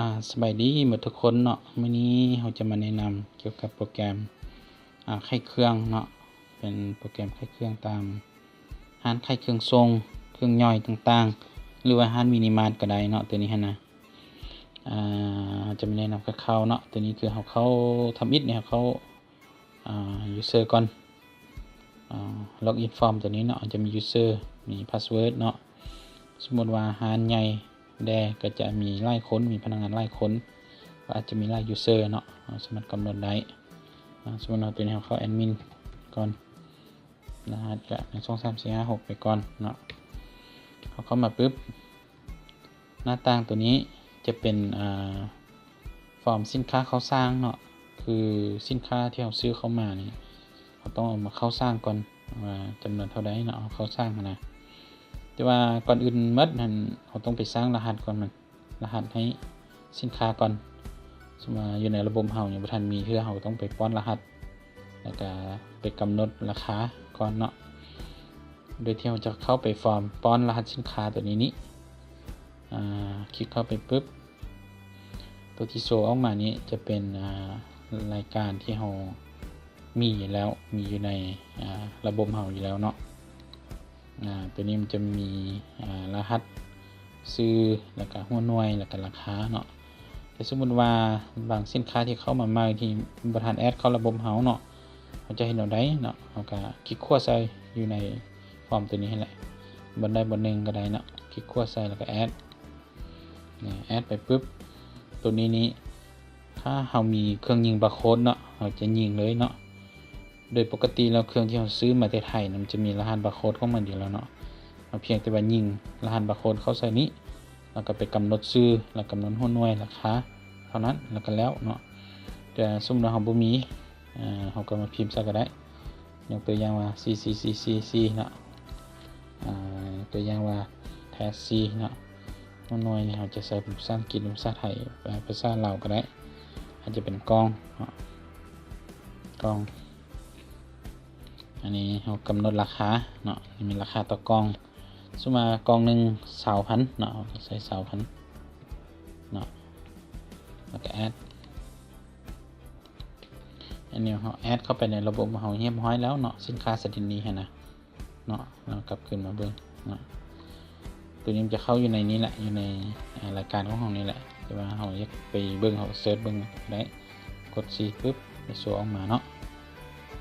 ອາ ສະບາຍດີໝົດທຸກຄົນເນາະ. ມື້ນີ້ເຮົາຈະມາແນະນຳກ່ຽວກັບໂປຣແກຣມ ອາ ໄຂ້ເຄື່ອງເນາະ, ເປັນໂປຣແກຣມໄຂ້ເຄື່ອງຕາມຮ້ານຂາຍເຄື່ອງສົ່ງ ເຄື່ອງຍ່ອຍຕ່າງໆ ຫຼືວ່າຮ້ານມິນິມາດກໍໄດ້ເນາະ. ໂຕນີ້ຫັ້ນນະ ອາ ເຮົາຈະມາແນະນຳຄ່າວໆເນາະ. ໂຕນີ້ຄືເຮົາເຂົ້າ ທຳອິດນີ້ເຮົາເຂົ້າ ອາ user ກ່ອນ ອາ login form ໂຕນີ້ເນາະ, ຈະມີ user ມີ password ເນາະ. ສົມມຸດວ່າຮ້ານໃຫຍ່ແດ່ກໍຈະມີຫຼາຍຄົນ ມີພະນັກງານຫຼາຍຄົນ ກໍອາດຈະມີຫຼາຍ user ເນາະ, ເຮົາສາມາດກຳນົດໄດ້. ອາ ສົມມຸດວ່າໂຕນີ້ເຮົາເຂົ້າແອດມິນກ່ອນ, ລະຫັດກະ ໜຶ່ງ ສອງ ສາມ ສີ່ ຫ້າ ຫົກ ໄປກ່ອນເນາະ. ເຮົາເຂົ້າມາປຶບ ໜ້າຕ່າງໂຕນີ້ຈະເປັນ ອາ ຟອມສິນຄ້າເຂົ້າສ້າງເນາະ, ຄືສິນຄ້າທີ່ເຮົາຊື້ເຂົ້າມານີ້ ເຮົາຕ້ອງເອົາມາເຂົ້າສ້າງກ່ອນວ່າຈຳນວນເທົ່າໃດເນາະ, ເອົາເຂົ້າສ້າງຫັ້ນນະ. ແຕ່ວ່າກ່ອນອື່ນໝົດຫັ້ນ ເຮົາຕ້ອງໄປສ້າງລະຫັດກ່ອນ, ມັນ ລະຫັດໃຫ້ສິນຄ້າກ່ອນ. ສົມມຸດວ່າຢູ່ໃນລະບົບເຮົາຍັງບໍ່ທັນມີເທື່ອ, ເຮົາຕ້ອງໄປປ້ອນລະຫັດ ແລ້ວກະໄປກຳນົດລາຄາກ່ອນເນາະ, ໂດຍທີ່ເຮົາຈະເຂົ້າໄປຟອມປ້ອນລະຫັດສິນຄ້າໂຕນີ້ນີ້. ອາ ຄລິກເຂົ້າໄປປຶບ ໂຕທີ່ໂຊອອກມານີ້ຈະເປັນ ອາ ລາຍການທີ່ເຮົາມີຢູ່ແລ້ວ, ມີຢູ່ໃນ ອາ ລະບົບເຮົາຢູ່ແລ້ວເນາະ. ອາ ໂຕນີ້ມັນຈະມີ ອາ ລະຫັດຊື່ ແລ້ວກະຫົວໜ່ວຍ ແລ້ວກະລາຄາເນາະ. ແຕ່ສົມມຸດວ່າບາງສິນຄ້າທີ່ເຂົ້າມາໃໝ່ທີ່ບໍ່ທັນແອດເຂົ້າລະບົບເຮົາເນາະ, ເຮົາຈະເຮັດແນວໃດເນາະ? ເຮົາກະຄລິກຂວາໃສ່ຢູ່ໃນຟອມໂຕນີ້ຫັ້ນແຫຼະ, ບ່ອນໃດບ່ອນໜຶ່ງກໍໄດ້ເນາະ, ຄລິກຂວາໃສ່ແລ້ວກໍແອດ. ແອດໄປປຶບ ໂຕນີ້ນີ້ ຖ້າເຮົາມີເຄື່ອງຍິງບາໂຄດເນາະ ເຮົາຈະຍິງເລີຍເນາະ. ໂດຍປົກກະຕິແລ້ວເຄື່ອງທີ່ເຮົາຊື້ມາແຕ່ໄທນະ ມັນຈະມີລະຫັດບາໂຄດຂອງມັນຢູ່ແລ້ວເນາະ, ເຮົາພຽງແຕ່ວ່າຍິງລະຫັດບາໂຄດເຂົ້າໃສ່ນີ້ ແລ້ວກໍໄປກຳນົດຊື່ ແລ້ວກຳນົດຫົວໜ່ວຍ ລາຄາເທົ່ານັ້ນ ແລ້ວກໍແລ້ວເນາະ. ແຕ່ສົມມຸດວ່າເຮົາບໍ່ມີ ເຮົາກໍມາພິມໃສ່ກໍໄດ້, ຍົກຕົວຢ່າງວ່າ ສີ່ສີ່ສີ່ສີ່ສີ່ ເນາະ, ຕົວຢ່າງວ່າ ແທດສີ່ ເນາະ. ຫົວໜ່ວຍນີ້ເຮົາຈະໃຊ້ເປັນພາສາອັງກິດ ຫຼືພາສາໄທ ພາສາລາວກໍໄດ້, ອາດຈະເປັນກ່ອງເນາະ ກ່ອງ. ອັນນີ້ເຮົາກຳນົດລາຄາເນາະ, ນີ້ແມ່ນລາຄາຕໍ່ກ່ອງ. ສົມມຸດວ່າກ່ອງໜຶ່ງ ຊາວພັນເນາະ, ເຮົາກໍໃສ່ ຊາວພັນ ເນາະ, ແລ້ວກໍແອດ. ອັນນີ້ເຮົາແອດເຂົ້າໄປໃນລະບົບເຮົາຮຽບຮ້ອຍແລ້ວເນາະ, ສິນຄ້າຊະນິດນີ້ຫັ້ນນະ. ເນາະ, ເຮົາກັບຄືນມາເບິ່ງເນາະ. ໂຕນີ້ມັນຈະເຂົ້າຢູ່ໃນນີ້ແຫຼະ, ຢູ່ໃນ ອາ ລາຍການຂອງເຮົານີ້ແຫຼະ, ແຕ່ວ່າເຮົາຢາກໄປເບິ່ງ ເຮົາເສີດເບິ່ງໄດ້, ກົດສີ່ປຶບ ຈະໂຊອອກມາເນາະ.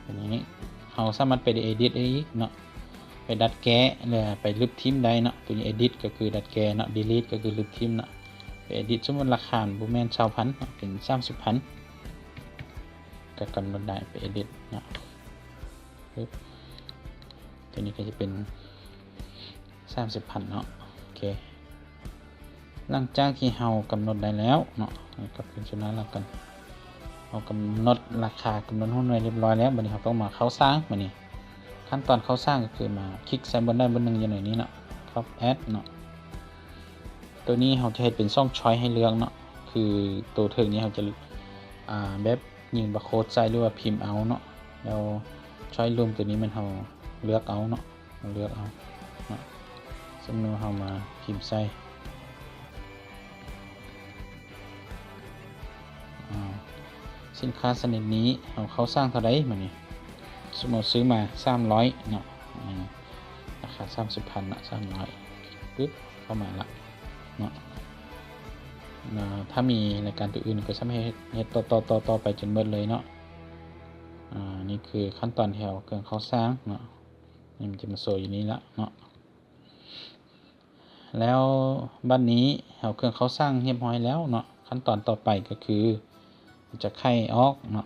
ໂຕນີ້ເຮົາສາມາດໄປເອດິດໄດ້ອີກເນາະ, ໄປດັດແກ້ ຫຼືໄປລຶບຖິ້ມໄດ້ເນາະ. ໂຕນີ້ເອດິດກໍຄືດັດແກ້ເນາະ, ດີລີດກໍຄືລຶບຖິ້ມເນາະ. ໄປເອດິດ ສົມມຸດລາຄາມັນບໍ່ແມ່ນຊາວພັນເນາະ, ເປັນສາມສິບພັນ ກໍກຳນົດໄດ້, ໄປເອດິດເນາະ. ປຶບ ໂຕນີ້ກໍຈະເປັນສາມສິບພັນເນາະ. ໂອເຄ ຫຼັງຈາກທີ່ເຮົາກຳນົດໄດ້ແລ້ວເນາະ, ກັບຄືນສູ່ໜ້າຫຼັກກັນ, ເຮົາກຳນົດລາຄາ ກຳນົດຫົວໜ່ວຍຮຽບຮ້ອຍແລ້ວ, ບັດນີ້ເຮົາຕ້ອງມາເຂົ້າສ້າງ. ບັດນີ້ຂັ້ນຕອນເຂົ້າສ້າງກໍຄືມາຄລິກໃສ່ບ່ອນໃດບ່ອນໜຶ່ງຢູ່ໃນນີ້ເນາະ, ຄອບແອັດເນາະ. ໂຕນີ້ເຮົາຈະເຮັດເປັນສອງຊ້ອຍໃຫ້ເລືອກເນາະ, ຄືໂຕເທິງນີ້ເຮົາຈະ ອາ ແບບ ຍິງບາໂຄດໃສ່ ຫຼືວ່າພິມເອົາເນາະ. ແລ້ວຊ້ອຍລຸ່ມໂຕນີ້ແມ່ນເຮົາເລືອກເອົາເນາະ, ເຮົາເລືອກເອົາເນາະ. ສົມມຸດວ່າເຮົາມາພິມໃສ່ ອາ ສິນຄ້າຊະນິດນີ້ເຮົາເຂົ້າສ້າງເທົ່າໃດ? ມື້ນີ້ສົມມຸດຊື້ມາສາມຮ້ອຍເນາະ, ອາ ລາຄາສາມສິບພັນເນາະ, ສາມຮ້ອຍ ປຶບ ເຂົ້າມາລະເນາະ. ອາ ຖ້າມີລາຍການໂຕອື່ນກໍສາມາດເຮັດ ເຮັດຕໍ່ໆໆໄປຈົນໝົດເລີຍເນາະ. ອາ ນີ້ຄືຂັ້ນຕອນແຖວເຄື່ອງເຂົ້າສ້າງເນາະ, ນີ້ມັນຈະມາໂຊຢູ່ນີ້ລະເນາະ. ແລ້ວບັດນີ້ເຮົາເຄື່ອງເຂົ້າສ້າງຮຽບຮ້ອຍແລ້ວເນາະ, ຂັ້ນຕອນຕໍ່ໄປກໍຄືຈະໄຂອອກເນາະ,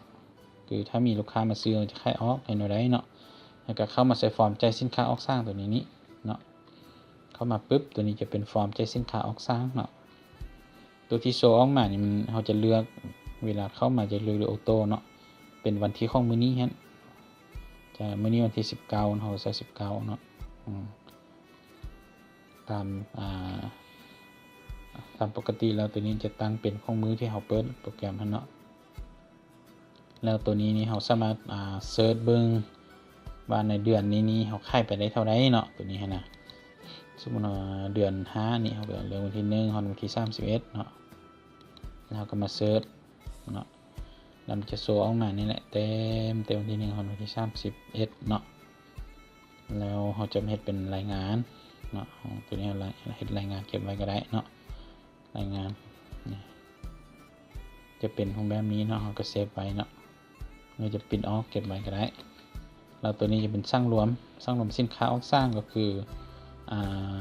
ຄືຖ້າມີລູກຄ້າມາຊື້ ເຮົາຈະໄຂອອກ ເຮັດແນວໃດເນາະ. ແລ້ວກໍເຂົ້າມາໃສ່ຟອມຈ່າຍສິນຄ້າອອກສ້າງໂຕນີ້ນີ້ເນາະ. ເຂົ້າມາປຶບ ໂຕນີ້ຈະເປັນຟອມຈ່າຍສິນຄ້າອອກສ້າງເນາະ. ໂຕທີ່ໂຊອອກມານີ້ ມັນ ເຮົາຈະເລືອກ ເວລາເຂົ້າມາຈະເລືອກໂອໂຕ້ເນາະ, ເປັນວັນທີຂອງມື້ນີ້ຫັ້ນ. ຈະ ມື້ນີ້ວັນທີສິບເກົ້າ ເຮົາໃສ່ສິບເກົ້າເນາະ. ອືມ ຕາມ ອາ ຕາມປົກກະຕິແລ້ວ ໂຕນີ້ຈະຕັ້ງເປັນຂອງມື້ທີ່ເຮົາເປີດໂປຣແກຣມຫັ້ນເນາະ. ແລ້ວໂຕນີ້ນີ້ເຮົາສາມາດ ອາ ເສີດເບິ່ງວ່າໃນເດືອນນີ້ນີ້ເຮົາຂາຍໄປໄດ້ເທົ່າໃດເນາະ, ໂຕນີ້ຫັ້ນນະ. ສົມມຸດວ່າເດືອນຫ້ານີ້ ເຮົາກໍເລີ່ມວັນທີໜຶ່ງ ຮອດວັນທີສາມສິບເອັດເນາະ. ເຮົາກໍມາເສີດເນາະ ແລ້ວມັນຈະໂຊອອກມານີ້ແຫຼະ ເຕັມແຕ່ວັນທີໜຶ່ງຮອດວັນທີສາມສິບເອັດເນາະ. ແລ້ວເຮົາຈະມາເຮັດເປັນລາຍງານເນາະ ຕົວນີ້ເຮົາເຮັດລາຍງານເກັບໄວ້ກໍໄດ້ເນາະ ລາຍງານນີ້ຈະເປັນຮູບແບບນີ້ເນາະ ເຮົາກໍເຊບໄວ້ເນາະ ຫຼືຈະປຣິ້ນອອກເກັບໄວ້ກໍໄດ້. ແລ້ວຕົວນີ້ຈະເປັນສັງລວມ ສັງລວມສິນຄ້າອອກສ້າງ ກໍຄື ອ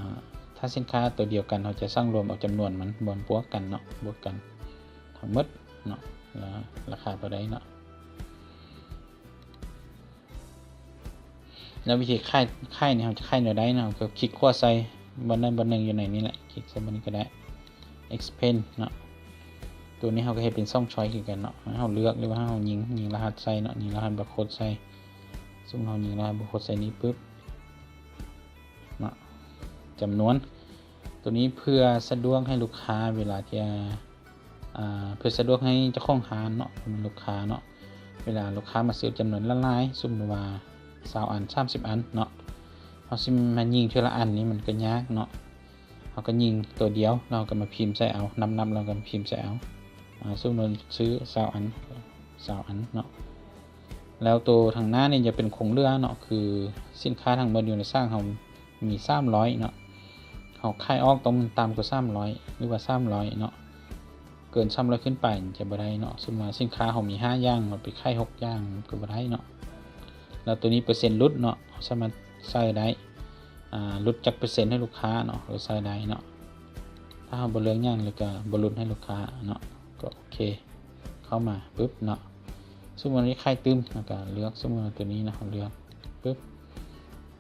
າ ຖ້າສິນຄ້າຕົວດຽວກັນ ເຮົາຈະສັງລວມເອົາຈຳນວນມັນບວກກັນເນາະ ບວກກັນທັງໝົດເນາະ ລາຄາເທົ່າໃດເນາະ. ແລ້ວວິທີຂາຍ ຂາຍນີ້ເຮົາຈະຂາຍແນວໃດເນາະ ເຮົາກໍຄລິກຂວາໃສ່ບ່ອນໃດບ່ອນໜຶ່ງຢູ່ໃນນີ້ແຫຼະ ຄລິກໃສ່ບ່ອນນີ້ກໍໄດ້ Expand ເນາະ. ຕົວນີ້ເຮົາກໍເຮັດເປັນສອງຊ້ອຍຄືກັນເນາະ ໃຫ້ເຮົາເລືອກ ຫຼືວ່າເຮົາຍິງ ຍິງລະຫັດໃສ່ເນາະ ຍິງລະຫັດບາໂຄດໃສ່. ສົມມຸດເຮົາຍິງລະຫັດບາໂຄດໃສ່ນີ້ປຶບເນາະ ຈຳນວນ ຕົວນີ້ເພື່ອສະດວກໃຫ້ລູກຄ້າເວລາທີ່ ອາ ເພື່ອສະດວກໃຫ້ເຈົ້າຂອງຮ້ານເນາະ ແມ່ນລູກຄ້າເນາະ ເວລາລູກຄ້າມາຊື້ຈຳນວນຫຼາຍໆ ສົມມຸດວ່າຊາວອັນ ສາມສິບອັນເນາະ ເຮົາຊິມາຍິງເທື່ອລະອັນນີ້ມັນກໍຍາກເນາະ. ເຮົາກໍຍິງຕົວດຽວ ແລ້ວເຮົາກໍມາພິມໃສ່ເອົາ ນັບໆ ແລ້ວກໍພິມໃສ່ເອົາ ອາ ສົມມຸດຊື້ຊາວອັນ ຊາວອັນເນາະ. ແລ້ວໂຕທາງໜ້ານີ້ຈະເປັນຄົງເຫຼືອເນາະ ຄືສິນຄ້າທັງໝົດຢູ່ໃນສາງເຮົາມີສາມຮ້ອຍເນາະ ເຮົາຂາຍອອກຕ້ອງຕ່ຳກວ່າສາມຮ້ອຍ ຫຼືວ່າສາມຮ້ອຍເນາະ ເກີນສາມຮ້ອຍຂຶ້ນໄປຈະບໍ່ໄດ້ເນາະ. ສົມມຸດວ່າສິນຄ້າເຮົາມີຫ້າຢ່າງ ເຮົາໄປຂາຍຫົກຢ່າງກໍບໍ່ໄດ້ເນາະ. ແລ້ວໂຕນີ້ເປີເຊັນຫຼຸດເນາະ ເຮົາສາມາດໃສ່ໄດ້ ອາ ຫຼຸດຈັກເປີເຊັນໃຫ້ລູກຄ້າເນາະ ເຮົາໃສ່ໄດ້ເນາະ. ຖ້າເຮົາບໍ່ເລືອກຫຍັງ ແລ້ວກໍບໍ່ຫຼຸດໃຫ້ລູກຄ້າເນາະ ກໍໂອເຄ ເຂົ້າມາປຶບເນາະ ສົມມຸດວ່ານີ້ຂາຍຕື່ມ ແລ້ວກໍເລືອກ ສົມມຸດວ່າຕົວນີ້ເນາະ ເຮົາເລືອກປຶບ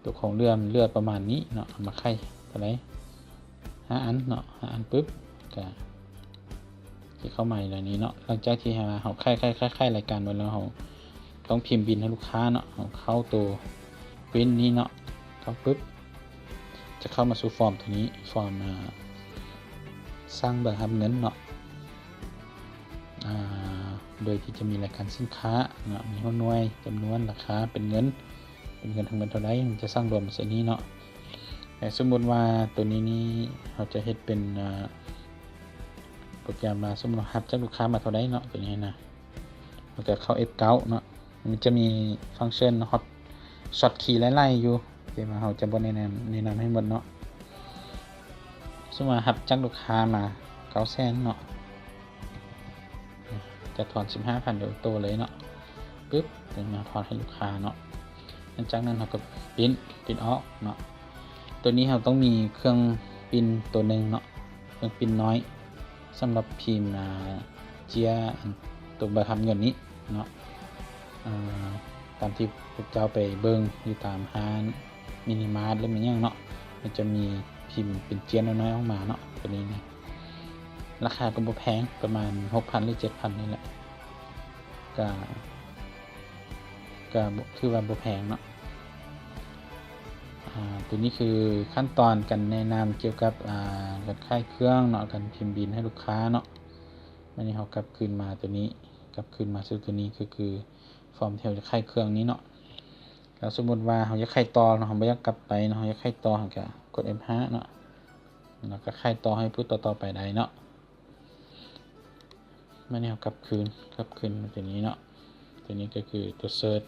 ຕົວຂອງເຫຼືອ ເຫຼືອປະມານນີ້ເນາະ ເອົາມາຂາຍເທົ່າໃດ ຫ້າອັນເນາະ ຫ້າອັນປຶບ ກໍຊິເຂົ້າມາຢູ່ໃນນີ້ເນາະ. ຫຼັງຈາກທີ່ເຮົາຂາຍ ຂາຍ ຂາຍ ຂາຍລາຍການໝົດແລ້ວ ເຮົາຕ້ອງພິມບິນໃຫ້ລູກຄ້າເນາະ ເຮົາເຂົ້າໂຕ print ນີ້ເນາະ ເຂົ້າປຶບ ຈະເຂົ້າມາສູ່ຟອມຕົວນີ້ ຟອມ ອາ ສ້າງໃບຮັບເງິນເນາະ ອາ ໂດຍທີ່ຈະມີລາຍການສິນຄ້າເນາະ ມີຫົວໜ່ວຍ ຈຳນວນ ລາຄາ ເປັນເງິນ ເປັນເງິນທັງໝົດເທົ່າໃດ ມັນຈະສັງລວມໃສ່ນີ້ເນາະ. ແຕ່ສົມມຸດວ່າຕົວນີ້ນີ້ ເຮົາຈະເຮັດເປັນ ອາ ໂປຣແກຣມວ່າ ສົມມຸດເຮົາຮັບຈາກລູກຄ້າມາເທົ່າໃດເນາະ ຕົວນີ້ນະ ແລ້ວກໍເຂົ້າ F ເກົ້າເນາະ ມັນຈະມີຟັງເຊີນ Hot Shortcut ຫຼາຍໆຢູ່ ແຕ່ວ່າເຮົາຈະບໍ່ແນະນຳ ແນະນຳໃຫ້ໝົດເນາະ. ສົມມຸດວ່າຮັບຈາກລູກຄ້າມາເກົ້າແສນເນາະ ຈະຖອນສິບຫ້າພັນໂດຍໂຕເລີຍເນາະ ປຶບ ຈະມາຖອນໃຫ້ລູກຄ້າເນາະ. ຫຼັງຈາກນັ້ນເຮົາກໍປຣິ້ນ ປຣິ້ນອອກເນາະ. ຕົວນີ້ເຮົາຕ້ອງມີເຄື່ອງປຣິ້ນຕົວໜຶ່ງເນາະ ເຄື່ອງປຣິ້ນນ້ອຍ ສຳລັບພິມ ອາ ເຈ້ຍ ອັນ ຕົວໃບຮັບເງິນນີ້ເນາະ ອາ ຕາມທີ່ພວກເຈົ້າໄປເບິ່ງຢູ່ຕາມຮ້ານມິນິມາດ ຫຼືແມ່ນຫຍັງເນາະ ມັນຈະມີພິມເປັນເຈ້ຍນ້ອຍໆອອກມາເນາະ. ຕົວນີ້ນະ ລາຄາກໍບໍ່ແພງ ປະມານຫົກພັນ ຫຼື ເຈັດພັນນີ້ແຫຼະ ກະ ກະຖືວ່າບໍ່ແພງເນາະ. ອາ ຕົວນີ້ຄືຂັ້ນຕອນການແນະນຳກ່ຽວກັບ ອາ ການຂາຍເຄື່ອງເນາະ ການພິມບິນໃຫ້ລູກຄ້າເນາະ. ບາດນີ້ເຮົາກັບຄືນມາຕົວນີ້ ກັບຄືນມາສູ່ຕົວນີ້ ກໍຄືຟອມທີ່ເຮົາຈະຂາຍເຄື່ອງນີ້ເນາະ. ແລ້ວສົມມຸດວ່າເຮົາຢາກຂາຍຕໍ່ເນາະ ເຮົາບໍ່ຢາກກັບໄປເນາະ ເຮົາຢາກຂາຍຕໍ່ ເຮົາກໍກົດ F ຫ້າເນາະ ແລ້ວກໍຂາຍຕໍ່ໃຫ້ຜູ້ຕໍ່ໆໄປໄດ້ເນາະ. ມາແນວກັບຄືນ ກັບຄືນມາຕົວນີ້ເນາະ. ຕົວນີ້ກໍຄືຕົວເສີດ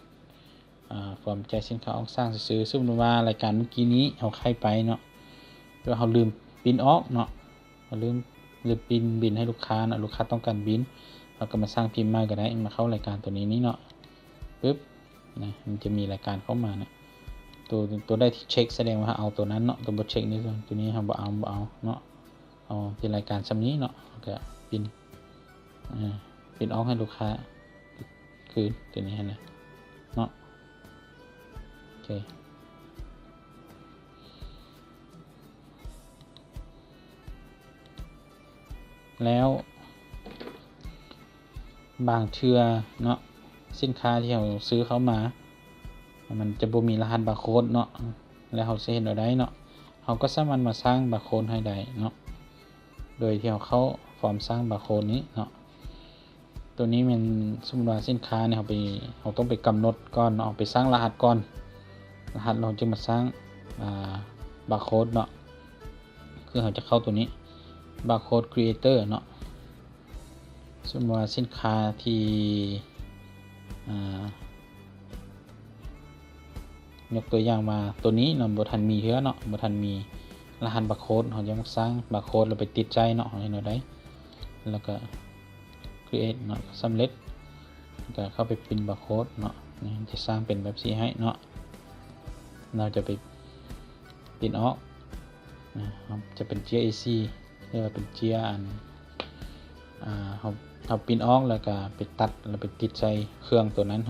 ອາ ຟອມຈ່າຍສິນຄ້າອອກສ້າງຊື່ໆ. ສົມມຸດວ່າລາຍການມື້ກີ້ນີ້ເຮົາຂາຍໄປເນາະ ແຕ່ວ່າເຮົາລືມປຣິ້ນອອກເນາະ ເຮົາລືມ ລືມປຣິ້ນບິນໃຫ້ລູກຄ້າເນາະ ລູກຄ້າຕ້ອງການບິນ ເຮົາກໍມາສ້າງພິມໃໝ່ກໍໄດ້. ມາເຂົ້າລາຍການຕົວນີ້ນີ້ເນາະ ປຶບ ນະ ມັນຈະມີລາຍການເຂົ້າມານະ ຕົວ ຕົວໃດທີ່ເຊັກ ສະແດງວ່າເຮົາເອົາຕົວນັ້ນເນາະ ຕົວບໍ່ເຊັກນີ້ ຕົວນີ້ເຮົາບໍ່ເອົາ ບໍ່ເອົາເນາະ. ເອົາເປັນລາຍການສ່ຳນີ້ເນາະ ແລ້ວກະປຣິ້ນ ອາ ປຣິ້ນອອກໃຫ້ລູກຄ້າຄືນຕົວນີ້ຫັ້ນນະເນາະ. ໂອເຄ ແລ້ວບາງເທື່ອເນາະ ສິນຄ້າທີ່ເຮົາຊື້ເຂົ້າມາ ມັນຈະບໍ່ມີລະຫັດບາໂຄດເນາະ ແລ້ວເຮົາຊິເຮັດແນວໃດເນາະ? ເຮົາກໍສາມາດມາສ້າງບາໂຄດໃຫ້ໄດ້ເນາະ ໂດຍທີ່ເຮົາເຂົ້າຟອມສ້າງບາໂຄດນີ້ເນາະ. ຕົວນີ້ແມ່ນ ສົມມຸດວ່າສິນຄ້ານີ້ ເຮົາໄປ ເຮົາຕ້ອງໄປກຳນົດກ່ອນເນາະ ເຮົາໄປສ້າງລະຫັດກ່ອນ ລະຫັດ ເຮົາຈຶ່ງມາສ້າງ ອາ ບາໂຄດເນາະ. ຄືເຮົາຈະເຂົ້າຕົວນີ້ Barcode Creator ເນາະ. ສົມມຸດວ່າສິນຄ້າທີ່ ອາ ຍົກຕົວຢ່າງວ່າໂຕນີ້ເນາະ ບໍ່ທັນມີເທື່ອເນາະ ບໍ່ທັນມີລະຫັດບາໂຄດ ເຮົາຈະມາສ້າງບາໂຄດແລ້ວໄປຕິດໃສ່ເນາະ ເຮົາເຮັດແນວໃດ ແລ້ວກໍ create ເນາະ ສຳເລັດ ແລ້ວກໍເຂົ້າໄປ print ບາໂຄດເນາະ ນີ້ຈະສ້າງເປັນແບບຊີ້ໃຫ້ເນາະ ເຮົາຈະໄປ print ອອກນະ ຈະເປັນເຈ້ຍ ເອສີ່ ຫຼືວ່າເປັນເຈ້ຍອັນ ອາ ເຮົາ ເຮົາ print ອອກ ແລ້ວກະໄປຕັດ ແລ້ວໄປຕິດໃສ່ເຄື່ອງໂຕນັ້ນ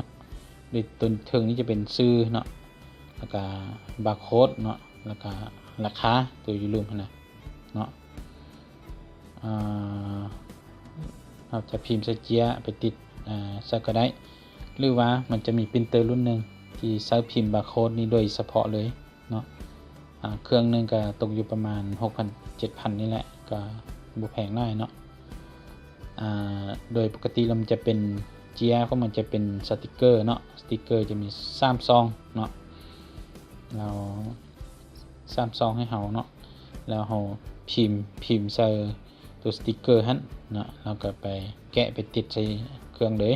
ໂດຍຕົວເທິງນີ້ຈະເປັນຊື່ເນາະ ແລ້ວກະບາໂຄດເນາະ ແລ້ວກະລາຄາໂຕຢູ່ລຸ່ມຫັ້ນນະເນາະ ອາ ເຮົາຈະພິມໃສ່ເຈ້ຍໄປຕິດ ອາ ໃສ່ກໍໄດ້ ຫຼືວ່າມັນຈະມີ printer ລຸ້ນໜຶ່ງທີ່ໃຊ້ພິມບາໂຄດນີ້ໂດຍສະເພາະເລີຍ ເນາະ ອາ ເຄື່ອງໜຶ່ງກໍຕົກຢູ່ປະມານຫົກພັນ ເຈັດພັນນີ້ແຫຼະ ກໍບໍ່ແພງຫຼາຍເນາະ ອາ ໂດຍປົກກະຕິແລ້ວມັນຈະເປັນ ເຈ້ຍຂອງມັນຈະເປັນສະຕິກເກີເນາະ ສະຕິກເກີຈະມີສາມຊ່ອງເນາະ ແລ້ວສາມຊ່ອງໃຫ້ເຮົາເນາະ ແລ້ວເຮົາພິມ ພິມໃສ່ ຕົວສະຕິກເກີຫັ້ນເນາະ ເຮົາກໍໄປແກະໄປຕິດໃສ່ເຄື່ອງເລີຍ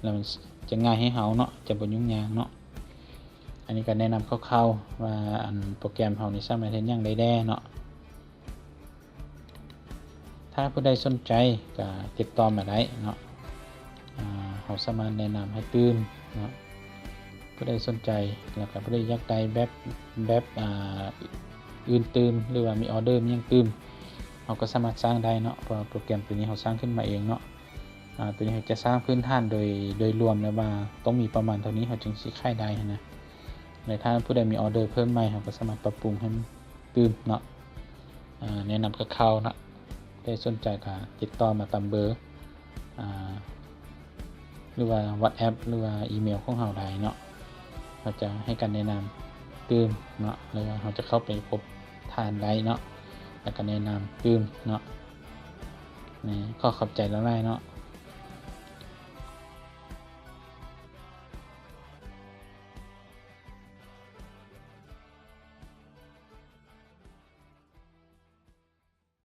ແລ້ວມັນຈະງ່າຍໃຫ້ເຮົາເນາະ ຈະບໍ່ຫຍຸ້ງຍາກເນາະ ອັນນີ້ກໍແນະນຳຄ່າວໆວ່າ ອັນ ໂປຣແກຣມເຮົານີ້ສາມາດເຮັດຫຍັງໄດ້ແດ່ເນາະ ຖ້າຜູ້ໃດສົນໃຈກໍຕິດຕໍ່ມາໄດ້ເນາະ ອາ ເຮົາສາມາດແນະນຳໃຫ້ຕື່ມເນາະ ຜູ້ໃດສົນໃຈ ແລ້ວກໍຜູ້ໃດຢາກໄດ້ແບບ ແບບ ອາ ອື່ນຕື່ມ ຫຼືວ່າມີອໍເດີມີຫຍັງຕື່ມ ເຮົາກໍສາມາດສ້າງໄດ້ເນາະ ເພາະວ່າໂປຣແກຣມໂຕນີ້ເຮົາສ້າງຂຶ້ນມາເອງເນາະ ອາ ໂຕນີ້ເຮົາຈະສ້າງພື້ນຖານໂດຍ ໂດຍລວມແລ້ວວ່າຕ້ອງມີປະມານເທົ່ານີ້ ເຮົາຈຶ່ງຊິຂາຍໄດ້ຫັ້ນນະ ແລະ ຖ້າຜູ້ໃດມີອໍເດີເພີ່ມໃໝ່ ເຮົາກໍສາມາດປັບປຸງໃຫ້ມັນຕື່ມເນາະ ອາ ແນະນຳຄ່າວໆເນາະ ຜູ້ໃດສົນໃຈກໍຕິດຕໍ່ມາຕາມເບີ ອາ ຫຼືວ່າ WhatsApp ຫຼືວ່າອີເມວຂອງເຮົາໄດ້ເນາະ ເຮົາຈະໃຫ້ການແນະນຳຕື່ມເນາະ ຫຼືວ່າເຮົາຈະເຂົ້າໄປພົບທ່ານໄດ້ເນາະ ແລ້ວກໍແນະນຳຕື່ມເນາະ ນີ້ ຂໍຂອບໃຈຫຼາຍໆເນາະ ຂ